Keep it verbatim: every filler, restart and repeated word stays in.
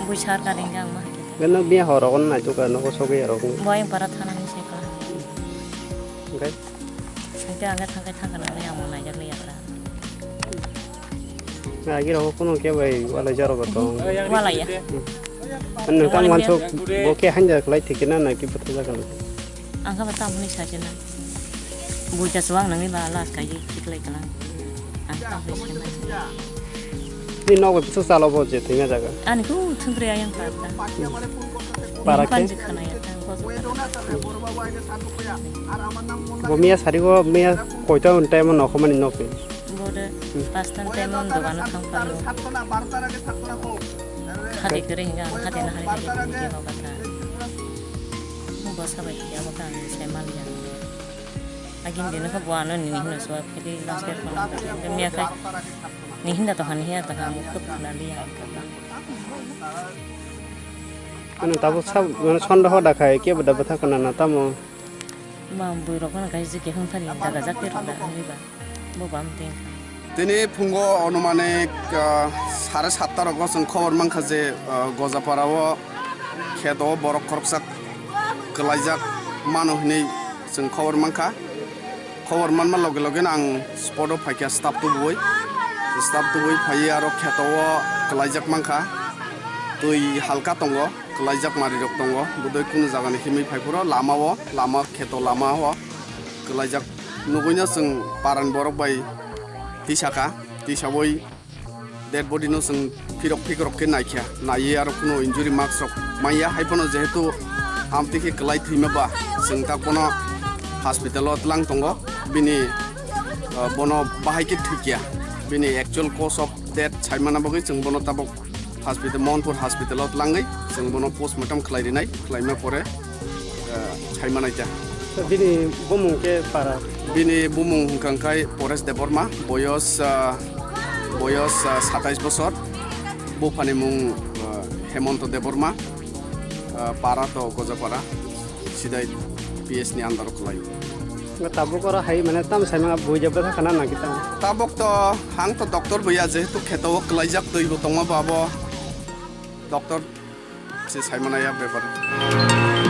Bui sar ka ringka ang ma hai khe. Gana biya horo kon na juka no ko soge rok. Boy para thana ni se ka. Oke. Oke, ang thang kai thang kana ni ang mo nai jak ni yatra. Na agi rok kono ke bai wala jaro ko to. Wala ya. An nang tang wan sok bo ke hanja klai thik na na ki puthu jaga. Ang kha ba tamo ni sa chena. Buja chuwang nangni ba last kai chiklai kalang. Ang tamo ni sa. Ni nogo bisu salo bo je thwima jaga. Ani ku thundri ayang pa ta. Para ke? Panji khana ya ta. Bo miya sari go miya koita un time no khomani nok pe. Bode Hmm. Pastan time on dogano thang pa. Khati kere hinga khati na hari khati kere ke ba ta. Mo bosa bai ya ba ta sai mal ya. Agin dino kha buano nini hino suwa phili last year kono. Miya khai ni hinda to hani hiya to hamu khup na liya. Ano tabuk sab, mane sonda hoda khai ke bada bata kana na tamo. Ma bui rok no khai je kehung thani daga jak te rok da hwnwi ba. Bo bam teng kha. Tini phungo onumanik, ah, sare satta rogo chwng khobor mankha je, ah, Gojapara o kheto o borok khoroksa kwlaijak mano hinwi chwng khobor mankha. Khobor manma loge loge no ang spot o phaikha staff tubui. Staff tubui phaiwi aro kheto o kwlaijak mankha. Twi halka tongo, kwlaijak mari rok tongo. Budui kunu jaga ni himwi phai phuru lama o, lama kheto lama o kwlaijak. Nugui no chwng paran borok bai tisaka, tisaui dead body no chwng phirok phikrok khe naikha, naiwi aro kuno injury marks rok manya, hai phano jehetu amtwi khe kwlai thwima ba chwng tak bono hospital o tlang tongo, bini, ah, bono bahai khe thwikya, bini actual cause of death saimana bagwi chwng bono tabuk hospital, Mohanpur hospital o tlangwi chwng bono postmortem khlai rinai, khlaima pore, ah, saimanaita. Bini bumung khe para? Bini bumung hwnkha khe Paresh Debbarma, boyos, ah, boyos, ah, satais bosor. Buphani mung, ah, Hemonto Debbarma, ah, para to Gojapara, sidai P S ni under o kwlai. Tabuk oro hai mane tam sai ma bui jabra thakana na kita. Tabuk to hang to doctor buya jehetu kheto o kwlaijak twi bo tongma ba bo doctor se sai mana ya bepar.